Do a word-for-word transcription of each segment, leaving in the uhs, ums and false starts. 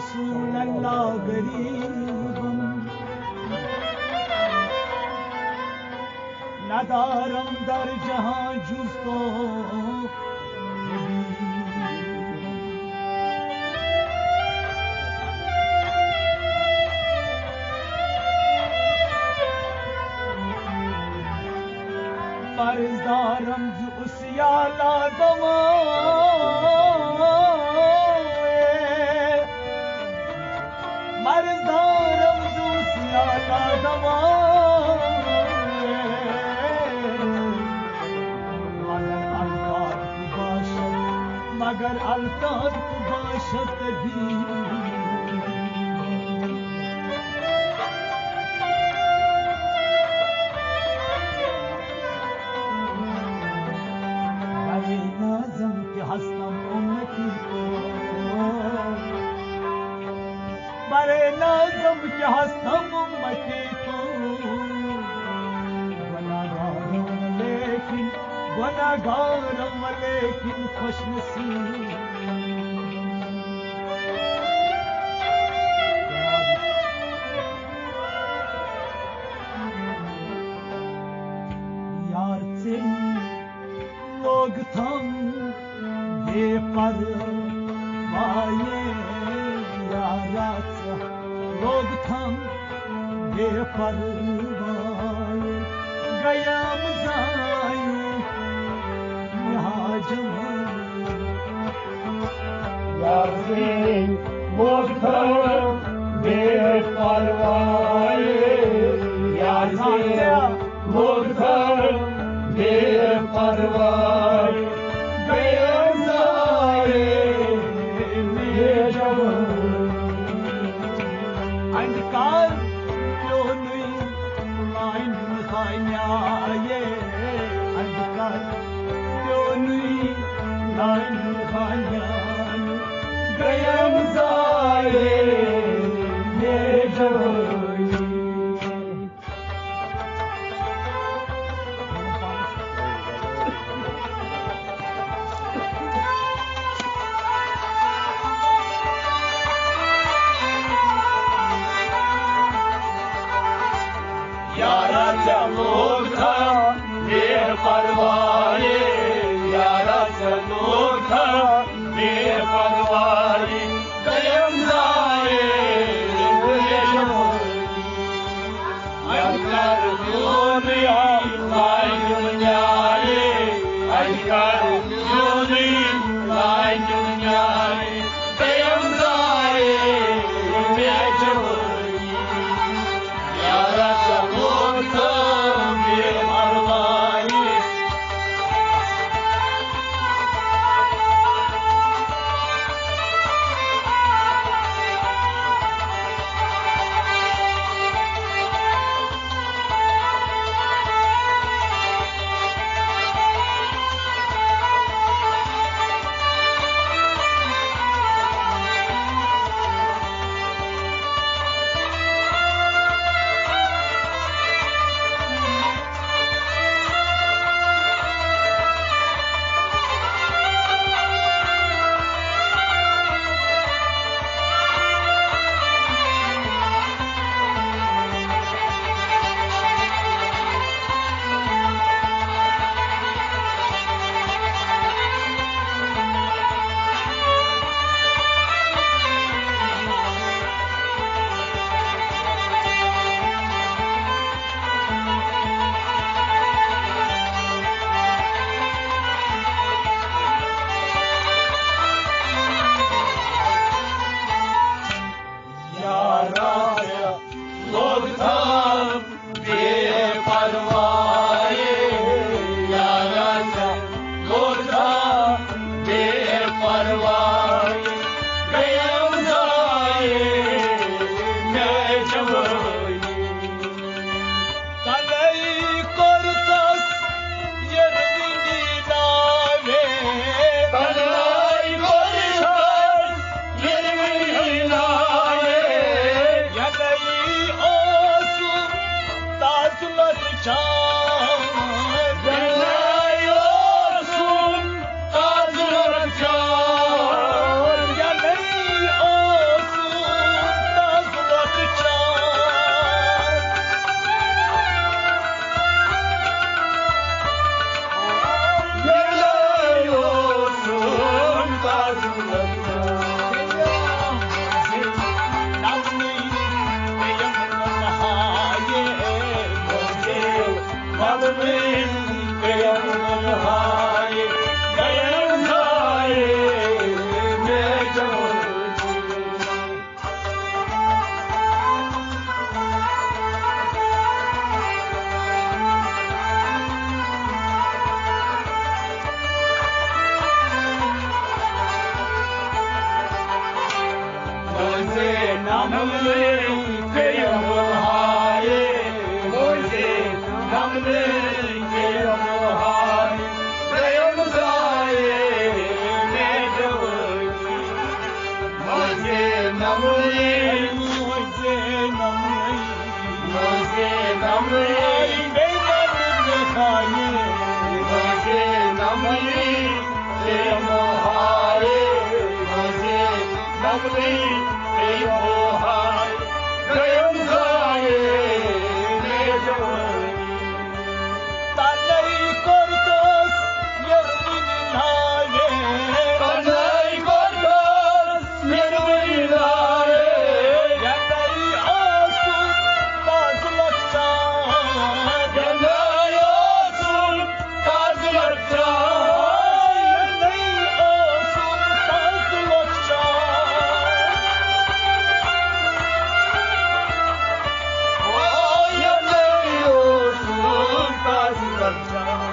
رسول اللہ غریبم، ندارم در جہاں جز تو حبیب۔ فرض دارم ز اس یا لازم، مرض دارم ز اس یا لازم، مگر الطاف باشد، مگر الطاف باشد طبیب۔ برے نازم کہ ہستم امتی تو، برے نازم کہ ہستم امتی تو، گناہگارم لیکن، گناہگارم لیکن خوش نصیب۔ یار ژے لوگ تھم بے پرواہ، یارا ژے لوگ تھم بے پرواہ، گیم زائے یہاں جوانی۔ یار ژے لوگ تھم بے پرواہ، یار ژے لوگ تھم بے پرواہ، گیم زائے میرے جوانی۔ اندکار پیونُے لانہِ ہُنٛد ہانیایے، اندکار پیونُے لانہِ ہُنٛد ہانیایے، گیم زائے میرے جوانی۔ تَنے کوٚرتَس یَروٕنۍ ناوِ۔ تَنے کوٚرتَس یَروٕنۍ ناوِ۔ یَنے اوسُم تازٕ لۄکچار۔ یَنے اوسُم تازٕ لۄکچار۔ یَنے اوسُم تازٕ لۄکچار۔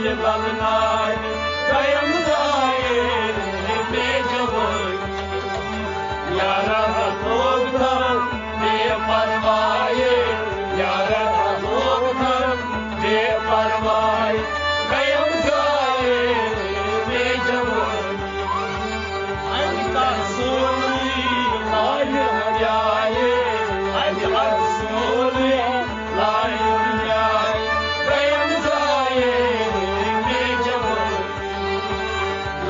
بلناے، دوٚیِم زایہِ مےٚ جوٲنی۔ یارا لوگ تھم بے پرواے، یارا لوگ تھم بے پرواے، دوٚیِم زایہِ مےٚ جوٲنی۔ اَتہِ کر سورُے لاجہِ ہُنٛد جایہِ، اَتہِ کر سورُے لاجہِ ہُنٛد جایہِ، دوٚیِم زایہِ مےٚ جوٲنی۔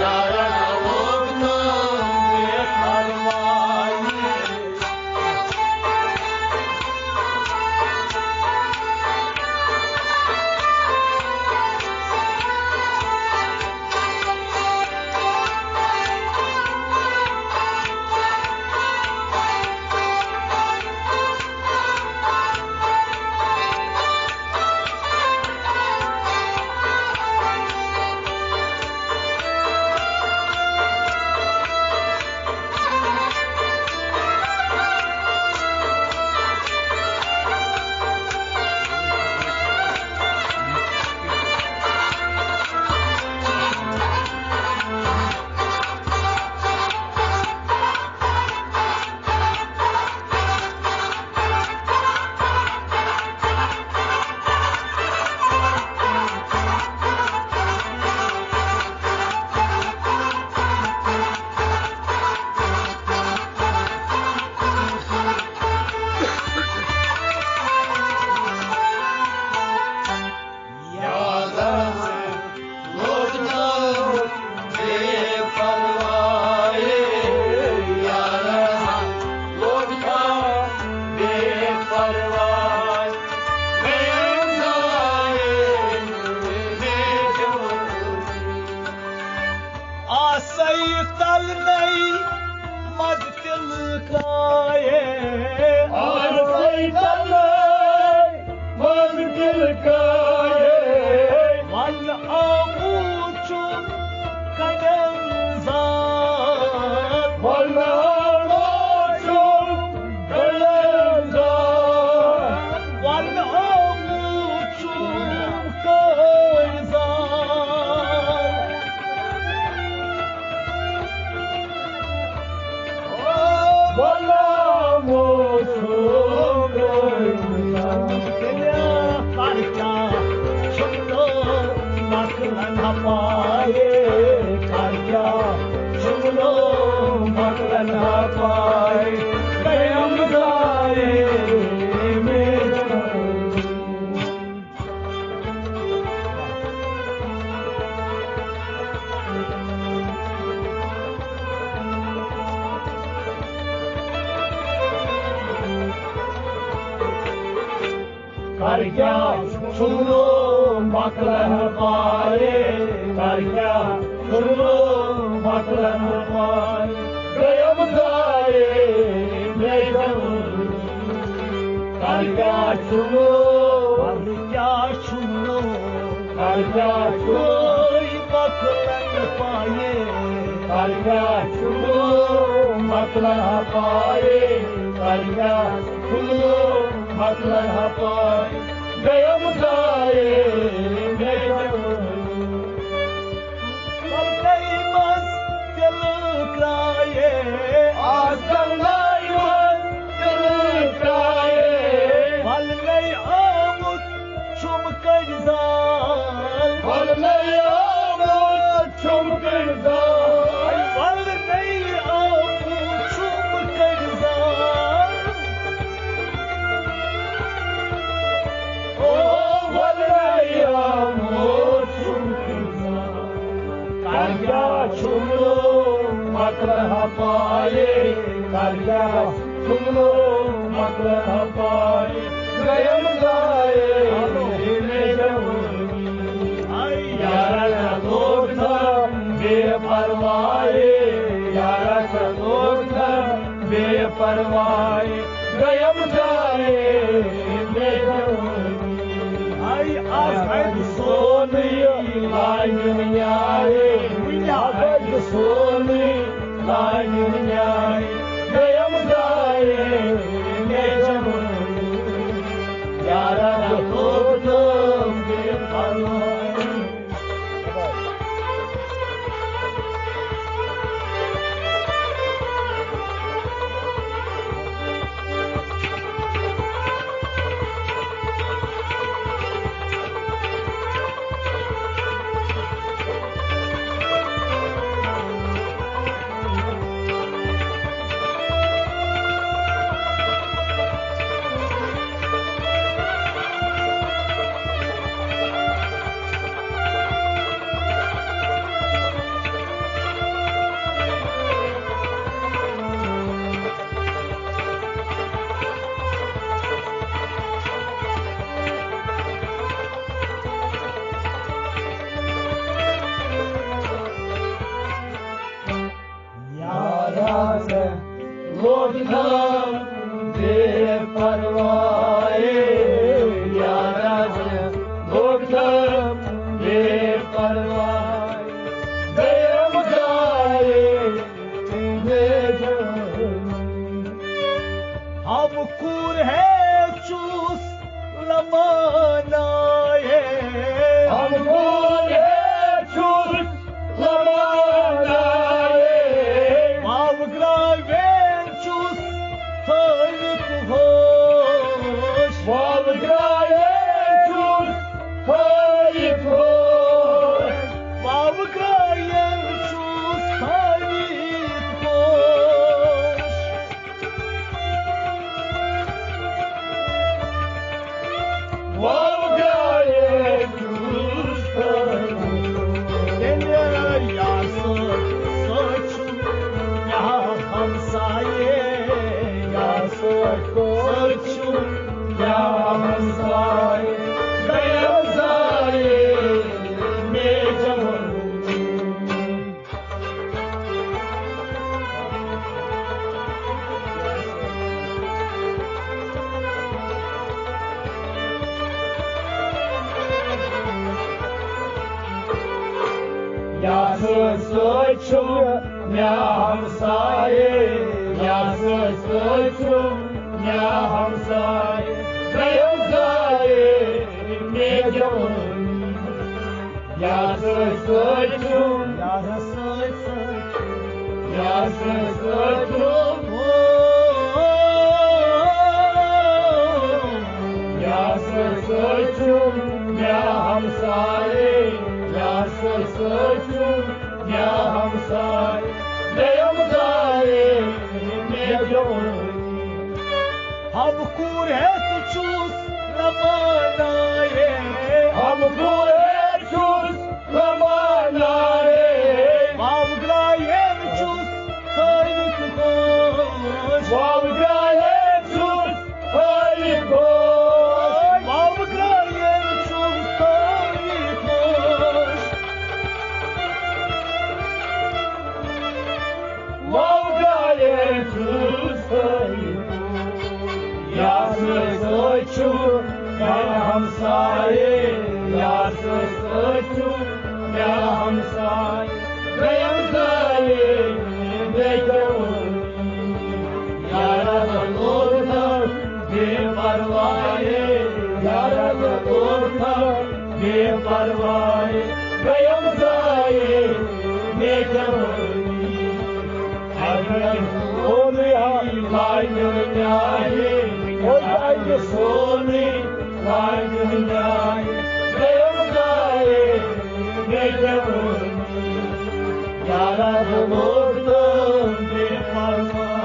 یارا لوگ تھم بے پرواے۔ آسے تلنے مز تل کائے، آسے تلنے مز تل کائے، ون آموچ کڑن زار، ون آموچ کڑن زار، ون آموچ کڑن زار۔ کر کیٛاہ چھُنہٕ مۄکلن پایہِ، کر کیٛاہ چھُنہٕ مۄکلن پایہِ، دوٚیِم زایہِ مےٚ جوٲنی۔ کر کیٛاہ چھُنہٕ، کر کیٛاہ چھُنہٕ، کر کیٛاہ چھُنہٕ مۄکلن پایہِ، کر کیٛاہ چھُنہٕ مۄکلن پایہِ، کر کیٛاہ چھُنہٕ مۄکلن پایہِ، دوٚیِم زایہِ مےٚ جوٲنی۔ سرنَے منٛز تِلہٕ ترٛایے، آ، سرنَے منٛز تِلہٕ ترٛایے، ولنَے آمُت چھُم کٔرۍ زال، ولنَے آمُت چھُم کٔرۍ زال، ولنَے آمُت چھُم کٔرۍ زال۔ او ولیا موچُم کر کیٛاہ چھُم مۄکلہٕ پایہِ، کر کیٛاہ چھُم مۄکلہٕ پایہِ، دوٚیِم زایہِ مےٚ جوٲنی۔ یارا ژےٚ لوگ تھم بے پرواے، یارا ژےٚ لوگ تھم بے پرواے، دوٚیِم زایہِ مےٚ جوٲنی۔ آے آز اَتہِ سونٕے لاگہِ نیارِ، وٕنہِ اَتہِ سونٕے لاگہِ نیارِ، دوٚیِم زایہِ مےٚ جوٲنی۔ یارا ژےٚ لوگ تھم بے پرواے۔ بے پرواہ، یارا، لوگ بے پرواہ، گیم جائے، بے جان۔ ہم کور ہے چوس لمانائے۔ ہم کور ہے چوس لمانائے۔ واو گراوین چوس تھٲوِتھ ہوش۔ واو گراوین چوس تھٲوِتھ ہوش۔ واو گراوین چوس تھٲوِتھ ہوش۔ واو گراوین چوس تھٲوِتھ ہوش۔ تیٚلہِ یاسر سۭتۍ چھُ مےٚ ہمسایہِ، یاسر سۭتۍ چھُ مےٚ ہمسایہِ، گٔیَم زایہِ مےٚ جوٲنی۔ یاسر سۭتۍ چھُ مےٚ ہمسایہِ، یاسر سۭتۍ چھُ مےٚ ہمسایہِ، گٔیَم زایہِ مےٚ جوٲنی۔ یاسر سۭتۍ چھُ، یاسر سۭتۍ چھُ، یاسر سۭتۍ چھُ، یاسر سۭتۍ چھُ مےٚ ہمسایہِ، یاسر سۭتۍ چھُ مےٚ ہمسایہِ، گٔیَم زایہِ مےٚ جوٲنی۔ ہم کور ہے ژٕ چھُس لمانائے۔ ہم کور ہے ژٕ چھُس لمانائے۔ واو گراوین چوس تھٲوِتھ ہوش۔ واو گراوین چوس تھٲوِتھ ہوش۔ واو گراوین چوس تھٲوِتھ ہوش۔ واو گراوین چوس تھٲوِتھ ہوش۔ یاسر سۭتۍ چھُ مےٚ ہمسایہِ، یاسر سۭتۍ چھُ مےٚ ہمسایہِ، گٔیَم زایہِ مےٚ جوٲنی۔ یارا لوگ بے پرواہ، یارا لوگ بے پرواہ، گٔیَم زایہِ مےٚ جوٲنی۔ اگر سونُے لاگہِ نیٛاے، اگر سونُے لاگہِ نیٛاے، گٔیَم زایہِ مےٚ جوٲنی۔ یارا لوگ بے پرواہ۔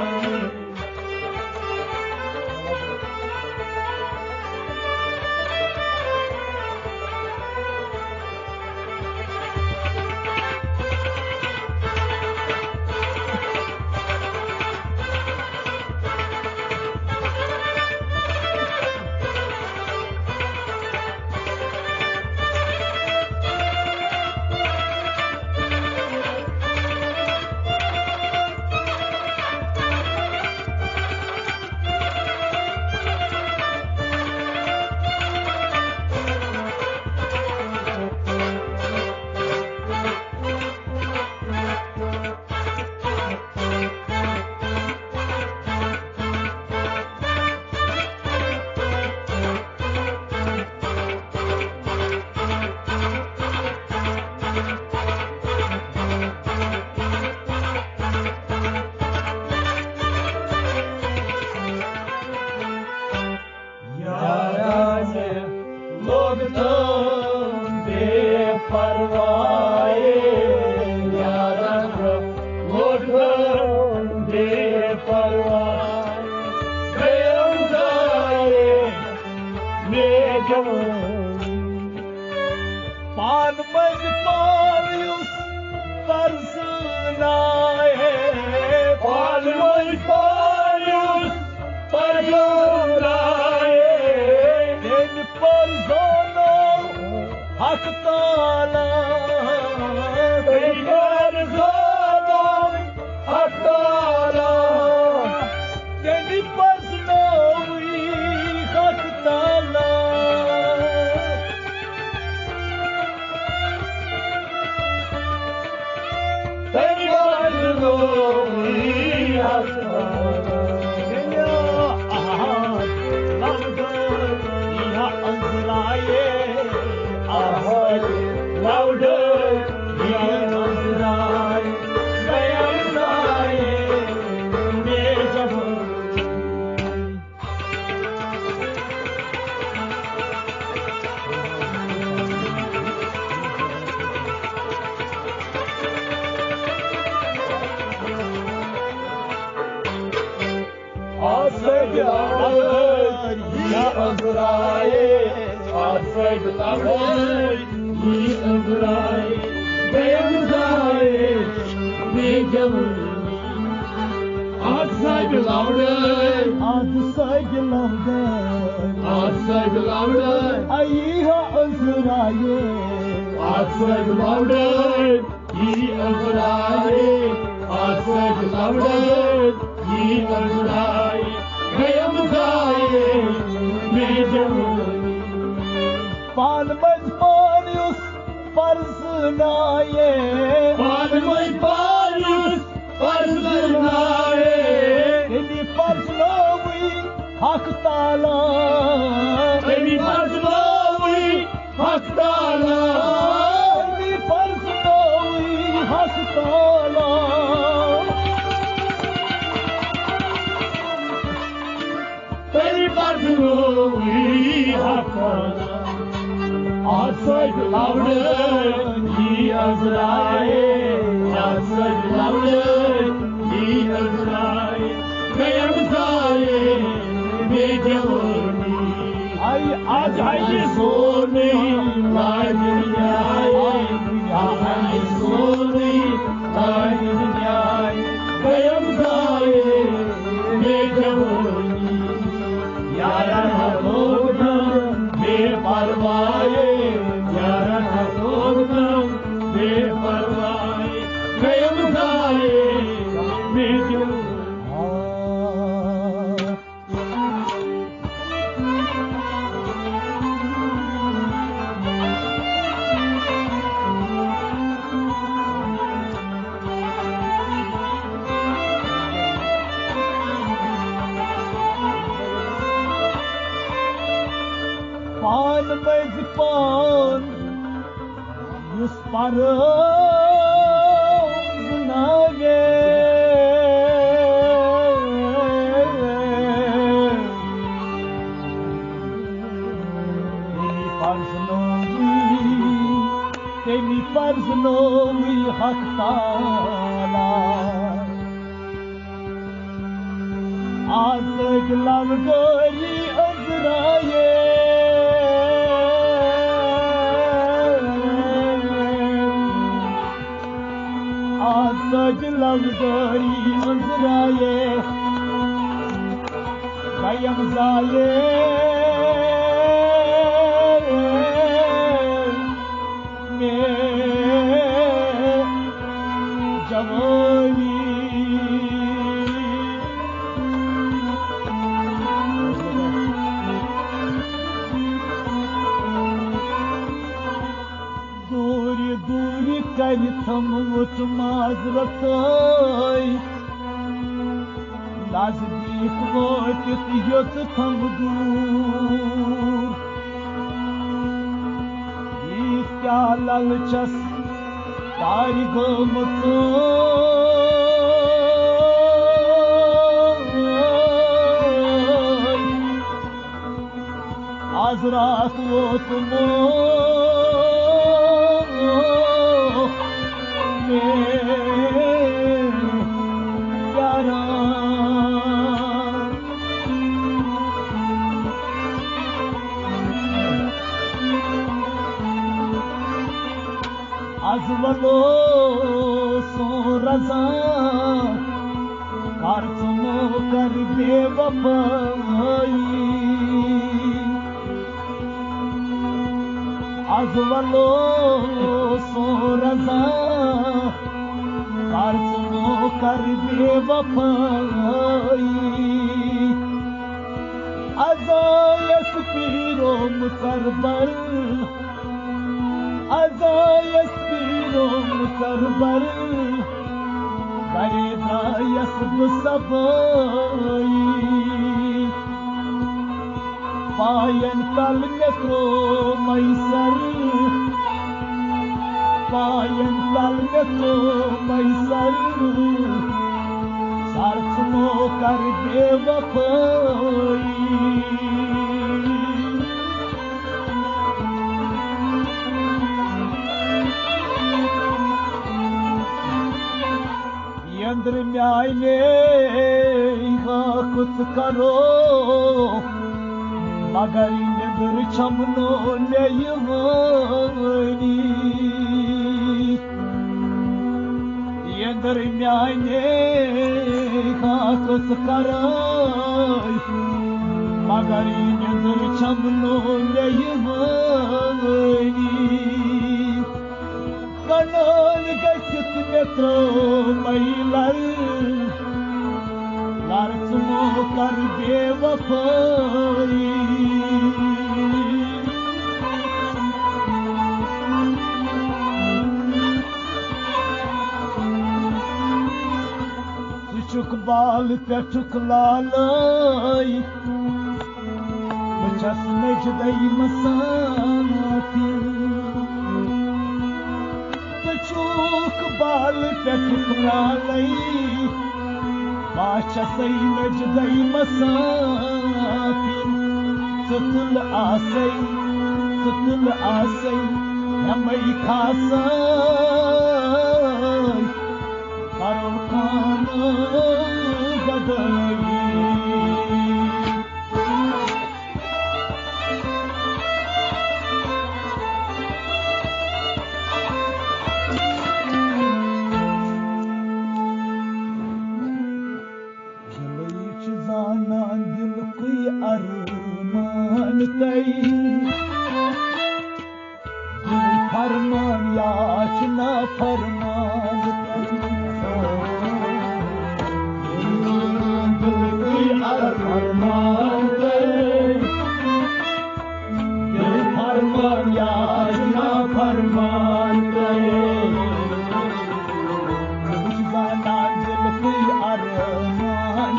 یارا مےٚ لوٚگ تام بے پرواے، یارا مےٚ لوٚگ تام بے پرواے۔ گٔیَم زایہِ مےٚ جوٲنی۔ پانہٕ منٛزۍ پان یُس پرزٕنایے، پانہٕ منٛزۍ پان یُس پرزٕنایے، تٔمۍ پرزٕنوو حق تعالیٰ، تٔمۍ پرزٕنوو حق تعالیٰ۔ آسہٕ لۄڈٲے، یہِ أنٛزرایے۔ آسہٕ لۄڈٲے، یہِ أنٛزرایے۔ گٔیم زایے، بے جوٲنی۔ آسہٕ لۄڈٲے۔ آسہٕ لۄڈٲے۔ آسہٕ لۄڈٲے۔ آیی ہا أنٛزرایے۔ آسہٕ لۄڈٲے۔ یہِ أنٛزرایے، آسہٕ لۄڈٲے، یہِ أنٛزرایے، گٔیم زایے، بے جوٲنی۔ پانہٕ مٔنٛزۍ پان یُس پرزنایے۔ پانہٕ مٔنٛزۍ پان یُس پرزنایے۔ تٔمی پرزنووٕے حق تعالیٰ۔ تٔمی پرزنووٕے حق تعالیٰ۔ تٔمی پرزنووٕے حق تعالیٰ۔ تٔمی پرزنووٕے حق تعالیٰ۔ آسہٕ لۄڈٲے، یہِ أنٛزرایے۔ آسہٕ لۄڈٲے، یہِ أنٛزرایے۔ گٔیم زایے، بے جوٲنی۔ آیہِ آز آیہِ سورُے لاگہِ نیاے۔ آز آیہِ سورُے لاگہِ نیاے۔ گٔیم زایے، بے جوٲنی۔ یارن ہا لوگنم بے پرواے، یارن ہا لوگنم بے پرواے، گٔیم زایے، بے جوٲنی۔ پان مٔنٛزۍ پان یُس پرزناوے۔ تٔمی پرزنووٕے، تٔمی پرزنووٕے حق تعالیٰ۔ آزٲدۍ لۄڈٲے أنٛزرایے۔ آزٲدۍ لۄڈٲے أنٛزرایے۔ گٔیم زایے۔ مے جوانی۔ دوٗرِ دوٗرِ کَرِ تھوٚمُت معذرتٕے۔ نزدیٖک وٲتِتھ یوٚژ تھم دوٗر۔ ییٖژ کیٛاہ للہٕ چھَس تارِ گٔمٕژ۔ آز راتھ ووتمُت مےٚ یاران۔ از ولو سون رضا کر ژٕ مو کر بے وفٲیی۔ از ولو سون رضا کر ژٕ مو کر بے وفٲیی۔ از آیس پیرو مُژر بر، از آیس پیرو مُژر بر۔ کرے درٛایس بہٕ صفٲیی۔ پاین تل مےٚ ترٛوو میسر، پاین تل مےٚ ترٛوو میسر، سر ژھُنو کر بے وفٲیی۔ یندر میانے ہاکھ ژٕ کرو، مگر یندر چھم نو مےٚ یوٲنی۔ یندر میانے ہاکھ ژٕ کرو، مگر یندر چھم نو مےٚ یوٲنی۔ کنان گژھِتھ مےٚ ترٛٲو مَے لَر، لَر ژٕ مو کر بے وفٲیی۔ ژٕ چھُکھ بال پٮ۪ٹھُک لالٲے، بہٕ چھَس نجدَے مسافر۔ ژٕ چھُکھ بال پٮ۪ٹھُک لالَے، بہٕ چھَسَے نجدَے مسافر۔ ژٕ تُل آسَے، ژٕ تُل آسَے، ہٮ۪مَے کھاسَے۔ کرو خانہ گدٲیی۔ دِلٕے چھُ زانان دِلکُے ارمان تۄہہِ۔ دِل فرمان یا چھُ نافرمان۔ دِل فرمان یا چھُ نافرمان۔ دِل زانان دِل کُے ارمان۔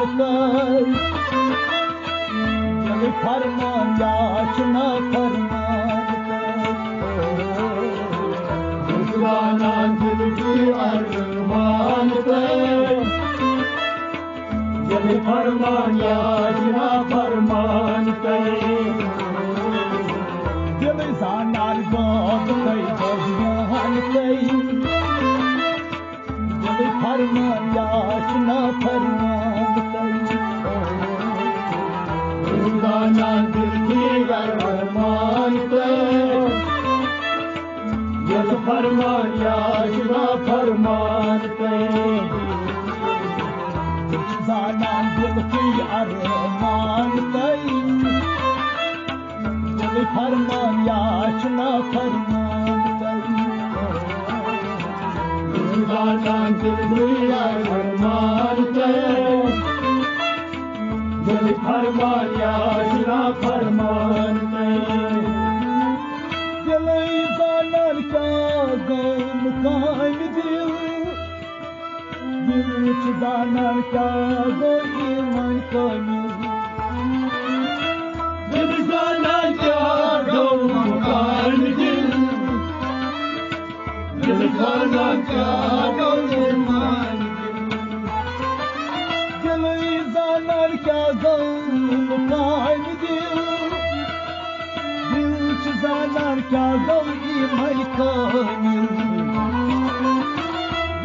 دِل فرمان یا چھُ نافرمان۔ دِل زانان دِل کُے ارمان۔ دِل فرمان یا چھُ نافرمان۔ دِل زانان گوٚو تۄہہِ جذبان۔ دِلٕے فرمان یا چھُ نافرمان تۄہہِ۔ زانان دِل کُے ارمان تۄہہِ۔ دِل فرمان یا چھُ نافرمان تۄہہِ۔ زانان دِل کُے ارمان تۄہہِ۔ دِل فرمان یا چھُ نافرمان تۄہہِ۔ زانان دِل کُے ارمان تۄہہِ۔ دِل فرمان یا چھُ نافرمان تۄہہِ۔ دِلٕے زانان کیٛاہ گوٚو کامہِ دِل۔ دِل چھُ زانان کیٛاہ گوٚو ایمان کٲمِل۔ دِل زانان کیٛاہ گوٚو کامہِ دِل۔ دِل زانان کیٛاہ گوٚو ایمان کٲمِل۔ دِلٕے زانان کیٛاہ گوٚو کامہِ دِل۔ دِل چھُ زانان کیٛاہ گوٚو ایمان کٲمِل۔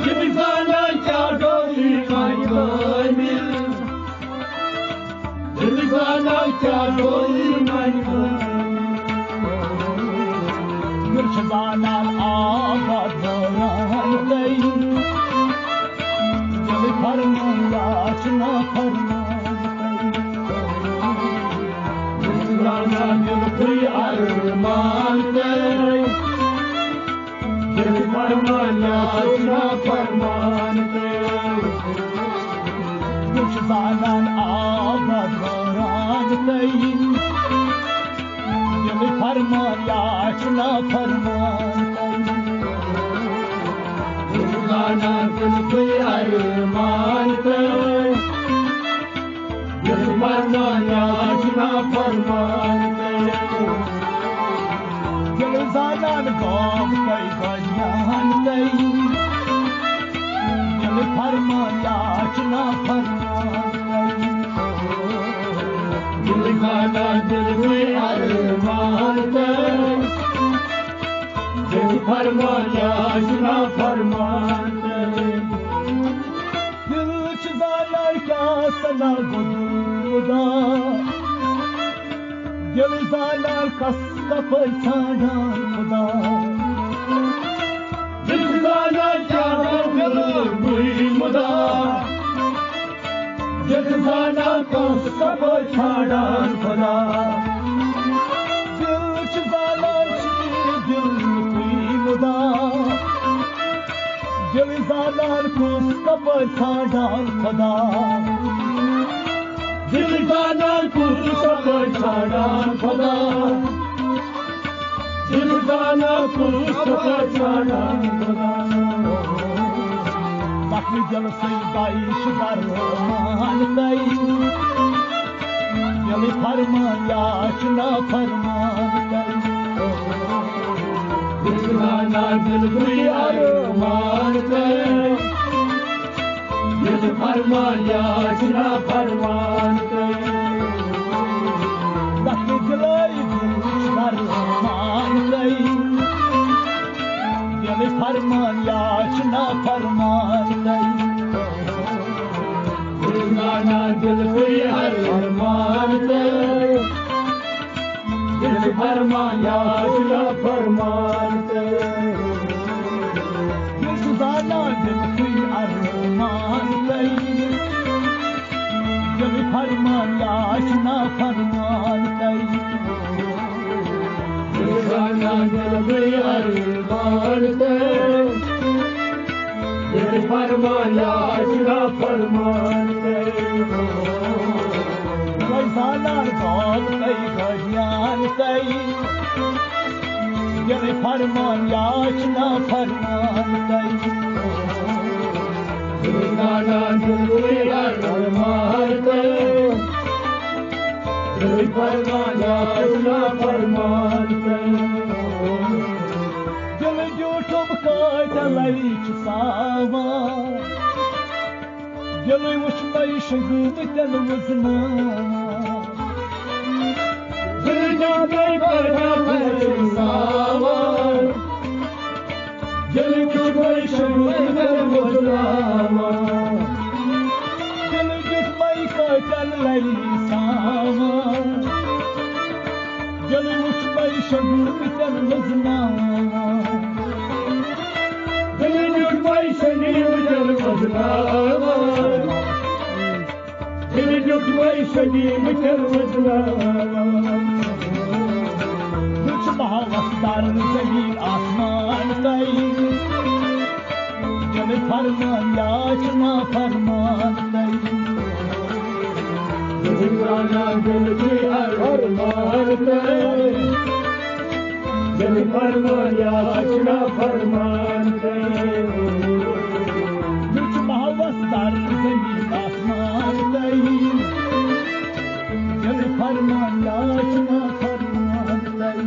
دِل زانان کیٛاہ گوٚو ایمان کٲمِل۔ دِل زانان کیٛاہ گوٚو ایمان کٲمِل۔ دِل چھُ زانان آباد دوران تۄہہِ۔ دِل فرمان یا چھُ نافرمان۔ زانان دِل کُے ارمان تۄہہِ۔ دِل فرمان یا چھُ نافرمان تۄہہِ۔ دِل چھُ زانان آباد دوران تۄہہِ۔ دِل فرمان یا چھُ نافرمان تۄہہِ۔ دِل زانان دِل کُے ارمان فرمان تہٕ دِل زانان گوٚو تۄہہِ گۄڈنیان تہٕ دِل فرمان یا چھُ نا فرمان تہٕ دِل زانان دِل گوٚو ارمان تہٕ دِل فرمان یا چھُ نا فرمان تہٕ دِل چھُ زانان کیٛاہ سنا گوٚو دُل خدا۔ دِل زانان کس کپٲرۍ ژھانٛڈان خدا۔ دِل زانان کیٛاہ گوٚو دِل بٕے مُدا۔ دِل زانان کس کپٲرۍ ژھانٛڈان خدا۔ دِل چھُ زانان چی دِل بٕے مُدا۔ دِل زانان کُس کپٲرۍ ژھانٛڈان خدا۔ دِل زانان کُس کپٲرۍ ژھانٛڈان خدا۔ دِل زانان کُس کپٲرۍ ژھانٛڈان خدا۔ زخمی دِل سٕے دایہِ چھِ درمان تۄہہِ۔ دِلٕے فرمان یا چھُ نافرمان تۄہہِ۔ دِل زانان دِل گوٚو ارمان تۄہہِ۔ دِل فرمان یا چھُ نافرمان تۄہہِ۔ تَتھ دِلٕے دِل چھُ ارمان تۄہہِ۔ دِلٕے فرمان یا چھُ نافرمان تۄہہِ۔ دِل زانان دِل گوٚو ارمان تۄہہِ۔ دِل فرمان یا چھُ نافرمان تۄہہِ۔ دِل چھُ زانان دِل سُے ارمان تۄہہِ۔ دِل فرمان یا چھُ نافرمان تۄہہِ۔ دِل زانان دِل سُے ارمان تۄہہِ۔ دِل فرمان یا چھُ نافرمان تۄہہِ۔ وۄنۍ زانان گوٚو تۄہہِ گۄڈنیان تۄہہِ۔ دِل فرمان یا چھُ نافرمان تۄہہِ۔ دِل زانان دِل سُے ارمان تۄہہِ۔ دِل فرمان یا چھُ نافرمان تۄہہِ۔ دِل دیُتُم کٲتیٛاہ لَرِ چھُ ساوان۔ دِلٕے وُچھ مَے شنٛگمٕتٮ۪ن وُزناوان۔ دِل دیُتُم کٲتیٛاہ لَرِ چھُ ساوان۔ دِل وُچھ مَے شنٛگمٕتٮ۪ن وُزناوان۔ دِل دیُت مَے کٲتیٛاہ لَرِ ساوان۔ دِل وُچھ مَے شنٛگمٕتٮ۪ن وُزناوان۔ دِل دیُت مَے شنٛگمٕتٮ۪ن وُزناوان۔ دِل دیُت مَے شنٛگمٕتٮ۪ن وُزناوان۔ دِل چھُ محبت دار زٔمیٖن آسمان تۄہہِ۔ دِل فرمان یا چھُ نافرمان تۄہہِ۔ دِل زانان دِل گوٚو ارمان تۄہہِ۔ دِل فرمان یا چھُ نافرمان تۄہہِ۔ دِل چھُ محبت دار زٔمیٖن آسمان تۄہہِ۔ دِل فرمان یا چھُ نافرمان تۄہہِ۔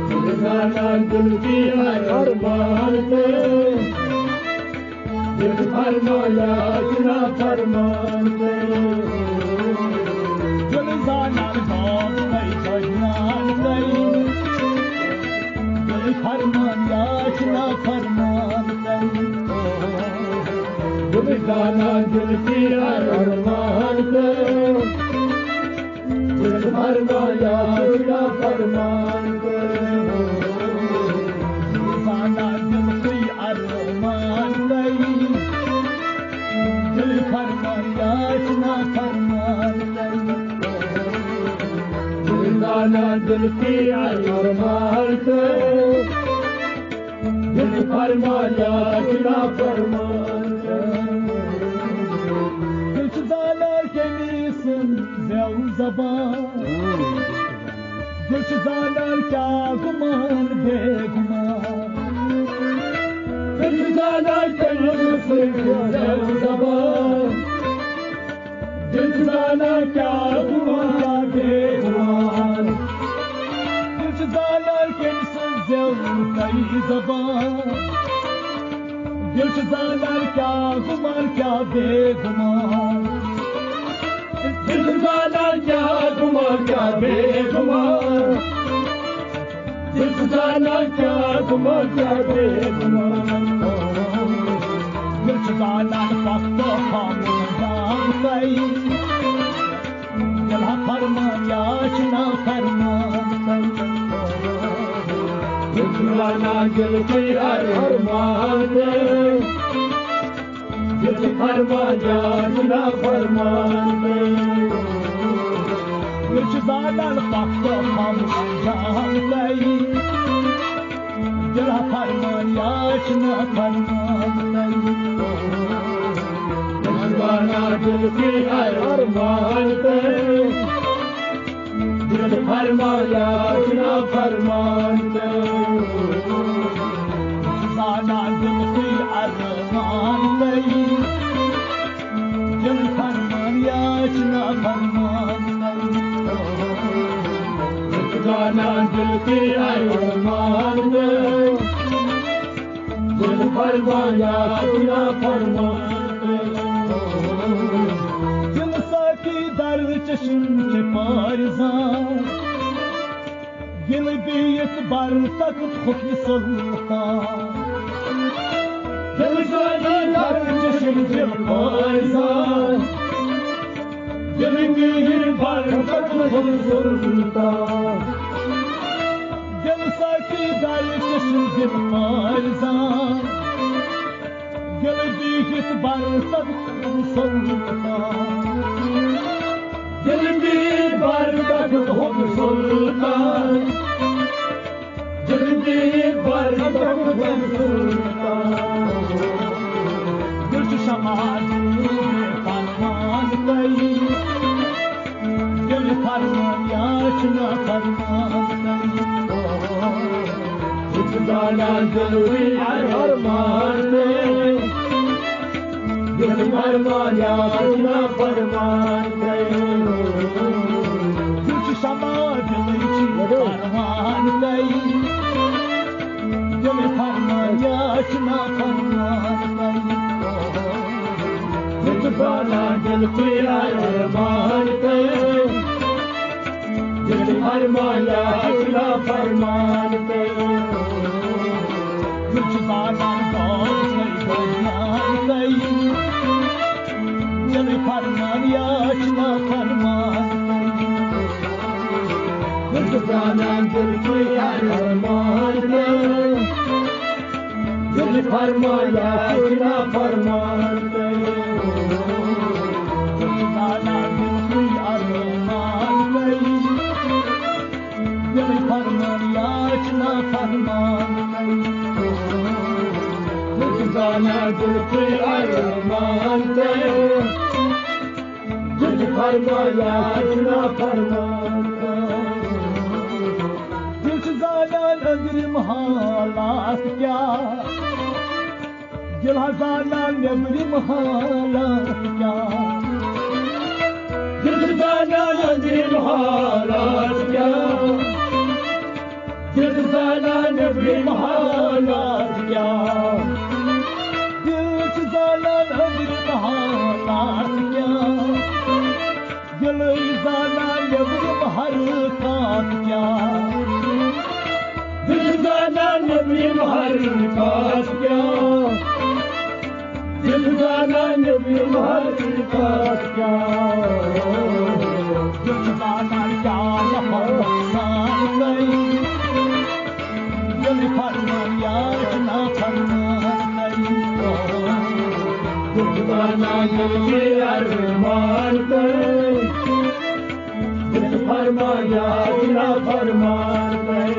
دِل زانان دِل گوٚو ارمان تۄہہِ۔ دِل فرمان یا چھُ نافرمان تۄہہِ۔ دِل زانان گوٚو تۄہہِ گۄڈنیان تۄہہِ۔ دِل فرمان یا چھُ نافرمان تۄہہِ۔ دِل زانان دِل گوٚو ارمان تۄہہِ۔ دِل فرمان یا چھُ نافرمان تۄہہِ۔ زانان دِل گوٚو ارمان تۄہہِ۔ دِل فرمان یا چھُ نافرمان تۄہہِ۔ دِل زانان دِل گوٚو ارمان تۄہہِ۔ دِل فرمان یا چھُ نافرمان تۄہہِ۔ دِل چھُ زانان کٔمۍ سٕنٛز زٮ۪و زبان۔ دِل چھُ زانان کیٛاہ گُمان بے گُمان۔ دِل چھُ زانان کٔمۍ سٕنٛز زٮ۪و زبان۔ دِل چھُ زانان کیٛاہ گُمان زبان۔ دل چھُ زانان کیٛاہ گُمان کیٛاہ بے گُمان۔ دل چھُ زانان کیٛاہ گُمان کیٛاہ بے گُمان۔ دل چھُ زانان کیٛاہ گُمان کیٛاہ بے گُمان۔ دل چھُ زانان پَتھ تہٕ خاموش جان تۄہہِ۔ دِلہ فرمان یا چھُ نافرمان۔ دِلہ دِل تُہۍ ارمان۔ دِل فرمان یا چھُ نافرمان۔ یہِ چھُ زالان پکھ تہٕ خاموش جان تۄہہِ۔ دِلہ فرمان یا چھُ نافرمان۔ دِل تُہۍ ارمان۔ دِل فرمان یا چھُ نافرمان۔ زانان دِل تُہۍ ارمان۔ دِل فرمان یا چھُ نافرمان۔ زانان دِل تُہۍ ارمان۔ دِل فرمان یا چھُ نافرمان۔ دِل ساقی در چشم چھِ پارزان۔ دِل بیٚیِس بر تخت حُکمِ سلطان۔ دِل ساقی در چشم چھِ پارزان۔ دِل بیٚیِس بر تخت حُکمِ سلطان۔ دِل ساقی در چشم دِل پارزان۔ دِل بیٚیِس بر تخت حُکمِ سلطان۔ دِل بیٚیِس بر تخت حُکمِ سلطان۔ دِل بیٚیِس بر تخت حُکمِ سلطان۔ دِل چھُ شمع دِل فرمان تۄہہِ۔ دِل فرمان یا چھُ نافرمان۔ یہِ چھُ زانان دِلٕے ارمان۔ دِل فرمان یا چھُ نافرمان۔ یہِ چھُ شمع دِلٕے چھُ فرمان۔ دِل فرمان یا چھُ نافرمان۔ یہِ چھُ زانان دِل تُہۍ ارمان۔ دِل فرمان یا چھُ نافرمان۔ یہِ چھُ زانان دِل تُہۍ ارمان۔ دِل فرمان یا چھُ نافرمان۔ یہِ چھُ زانان دِل تُہۍ ارمان۔ دِل فرمان یا چھُ نافرمان۔ زانان دِل تُہۍ ارمان۔ دِل فرمان یا چھُ نافرمان۔ زانان دِل تُہۍ ارمان۔ دِل فرمان یا چھُ نافرمان۔ دِل چھُ زانان أنٛدرِم حالات کیٛاہ۔ دِل ہا زانان نیٚبرِم حالات کیٛاہ۔ دِل چھُ زانان أنٛدرِم حالات کیٛاہ۔ دِل زانان نیٚبرِم حالات کیٛاہ۔ دِل چھُ زانان أنٛدرِم حالات کیٛاہ۔ دِلٕے زانان نیٚبرِم حرکات کیٛاہ۔ دِل زانان نیٚبرِم حرکات کیٛاہ۔ دِل زانان نیٚبرِم حرکات کیٛاہ۔ دِل زانان کیٛاہ نفر نۄقصان گٔے۔ دِل فرمان یا چھُ نافرمان۔ دِل زانان دِل چھُ ارمان تہٕ۔ دِل فرمان یا چھُ نافرمان تہٕ۔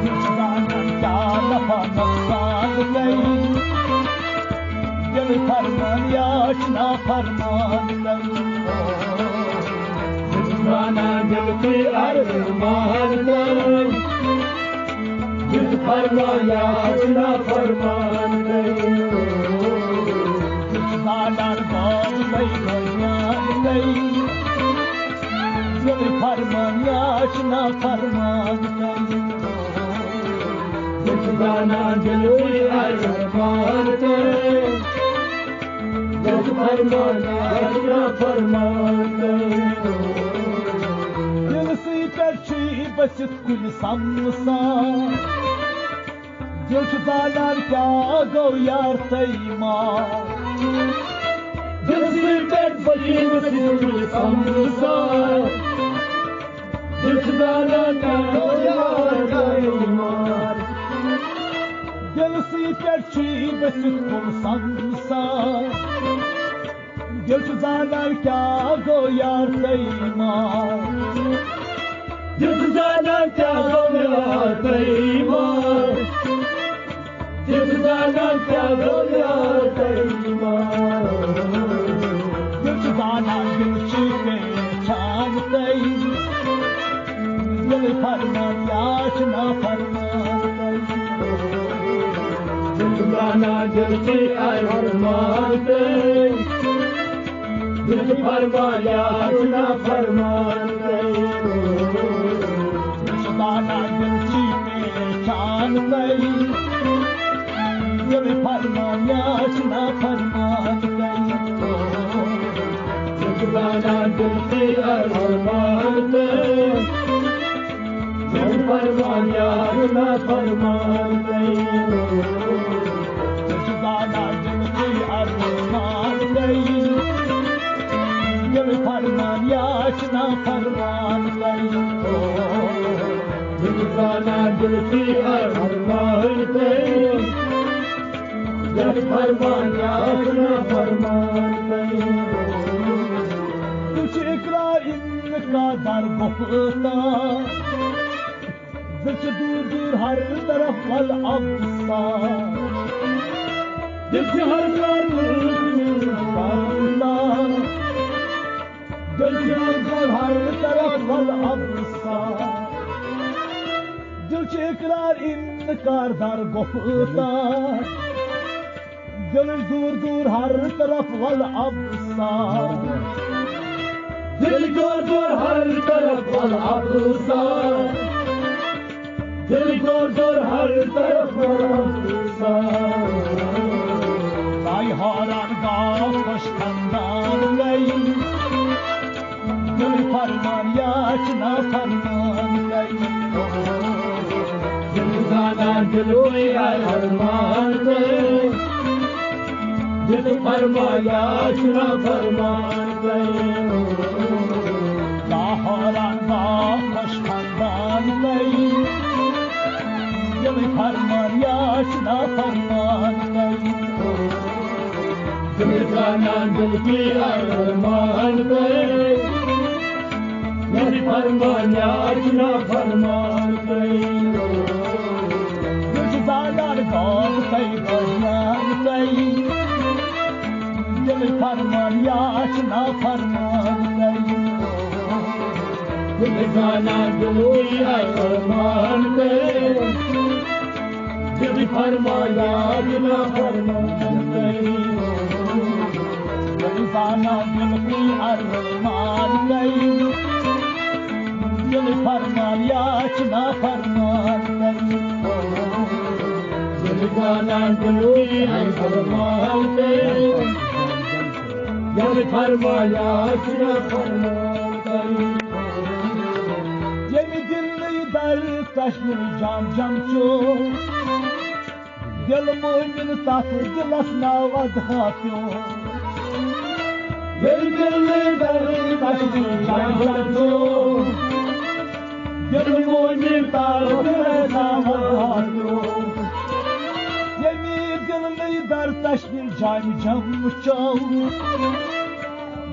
دِل زانان کیٛاہ نفع نۄقصان گٔے۔ دِل فرمان یا چھُ نافرمان تہٕ۔ دِل زانان دِل تُہۍ ارمان تہٕ۔ دِل فرمان یا چھُ نافرمان تہٕ۔ دِل زانان باب تہٕ بنیان تہٕ۔ دِل فرمان یا چھُ نافرمان تہٕ۔ زانان دِلٕے ارمان تہٕ یتھ فرمان، یتھ نافرمان تہٕ۔ دِلسٕے پٮ۪ٹھ چھُے بٔسِتھ کُنہِ سمسار۔ دِل چھُ زانان کیٛاہ گوٚو یار تۄہہِ ما۔ دِلسٕے پٮ۪ٹھ بٔسِتھ کُنہِ سمسار۔ دِل چھُ زانان کیٛاہ گوٚو یار تۄہہِ ما۔ دِلسٕے پٮ۪ٹھ چھُے بٔسِتھ کُن سمسار۔ دِل چھُ زانان کیٛاہ گوٚو یار تۄہہِ ما۔ دِل چھُ زانان کیٛاہ گوٚو یار تۄہہِ ما۔ دِل چھُ زانان کیٛاہ گوٚو یار تۄہہِ ما۔ دِل چھُ زانان دِل چھُے پہچان تۄہہِ۔ دِل فرمان یا چھُ نافرمان تۄہہِ۔ دِل چھُ زانان دِل چھُے ارمان تۄہہِ۔ دِل چھُ فرمان یا چھُ نافرمان تۄہہِ۔ دِل چھُ زانان دِل چھُے پہچان تۄہہِ۔ دِل فرمان یا چھُ نافرمان تۄہہِ۔ دِل چھُ زانان دِل چھُے ارمان تۄہہِ۔ دِل فرمان یا چھُ نافرمان تۄہہِ۔ دِل چھُ زانان دِل چھُے ارمان تۄہہِ۔ دِل فرمان یا چھُ نافرمان تۄہہِ۔ دِل زانان دِل چھُے ارمان تۄہہِ۔ یتھ فرمان یا چھُ نافرمان تۄہہِ۔ تُہۍ چھِ اقرار انکار در گفتار۔ دِل چھُ دوٗر دوٗر ہر طرف ول ابصار۔ دِل چھُ ہر طرف ول ابصار۔ دِل چھُ ہر طرف ول ابصار۔ دِل چھُ اقرار انکار در گفتار۔ دِل چھُ دوٗر دوٗر ہر طرف ول ابصار۔ دِل چھُ دوٗر دوٗر ہر طرف ول ابصار۔ دِل چھُ دوٗر دوٗر ہر طرف ول ابصار۔ تۄہہِ حٲران گاو خۄش خندان گٔے۔ دِل فرمان یا چھُ نافرمان تۄہہِ۔ دِل زانان دِلُے ارمان تۄہہِ۔ دِل فرمان یا چھُ نافرمان تۄہہِ۔ لاہوران با خۄش خندان تۄہہِ۔ دِل فرمان یا چھُ نافرمان تۄہہِ۔ دِل زانان دِل کی ارمان تۄہہِ۔ دِل فرمان یا چھُ نافرمان تۄہہِ۔ دِل زانان گاو تۄہہِ بنیان تۄہہِ۔ دِل فرمان یا چھُ نافرمان تۄہہِ۔ دِل زانان دِلُے ارمان تۄہہِ۔ دِل فرمان یا چھُ نافرمان تۄہہِ۔ دِل زانان دِلُے ارمان تۄہہِ۔ دِل فرمان یا چھُ نافرمان تۄہہِ۔ دِل زانان دِلُے ارمان تۄہہِ۔ دِل فرمان یا چھُ نافرمان تۄہہِ۔ ییٚمہِ دِلٕے در تشکیل جام جام چھُ۔ دِل مومِن تَتھ دِلَس ناو اَدہا پیوٚو۔ ییٚلہِ دِلٕے دَرٕے تَتھ جان چھُ۔ دِل مومِن تَتھ دِلَس ناو اَدہا پیوٚو۔ ییٚمہِ دِلٕے دَر تَشکیٖل جامہِ جم وٕچھو۔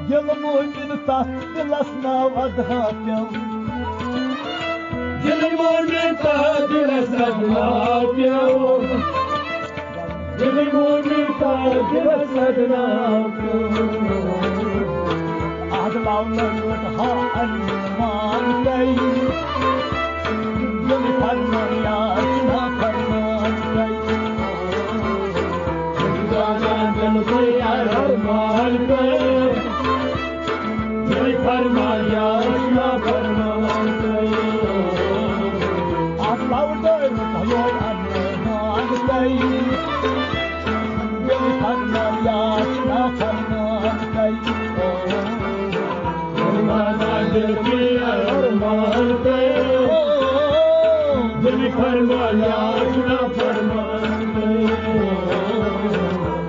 دِل مومِن تَتھ دِلَس ناو اَدہا پیوٚو۔ دِل مومِن تَتھ دِلَس ناو پیوٚو۔ دِل مومِن تَتھ دِلَس ناو پیوٚو۔ اَتھ لَو لٔٹ ہا اَرمان تۄہہِ۔ دِل فرمان یا چھُنہ فرمان تۄہہِ۔ زانان دِل تۄہہِ اَرمان تۄہہِ۔ دِل فرمان یا چھُنہ فرمان تۄہہِ۔ اَتھ لَو لٔٹ ہا یور اَرمان۔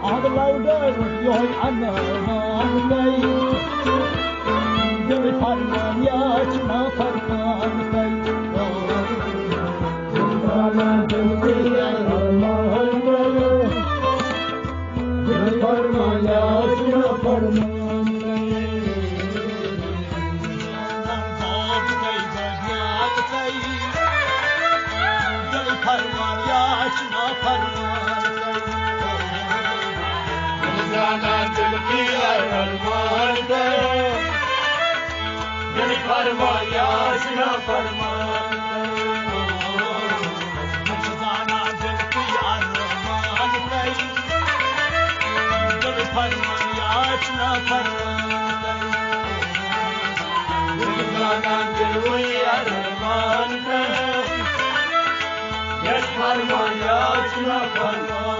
اَدٕ لَوڈَر یِہوٚے اَنان گٔے، دِل فرمان یا چھُ نافرمان گٔے۔ دِل فرمان یا چھُ نافرمان گٔے۔ دِل فرمان یا چھُ نافرمان۔ زانان دِل کی ارمان گٔے۔ دِل فرمان یا چھُ نافرمان۔ زانان دِل کی ارمان گٔے۔ دِل فرمان یا چھُ نافرمان۔ زانان دِلٕے ارمان تہٕ یَتھ فرمان یا چھُنہ فرمان۔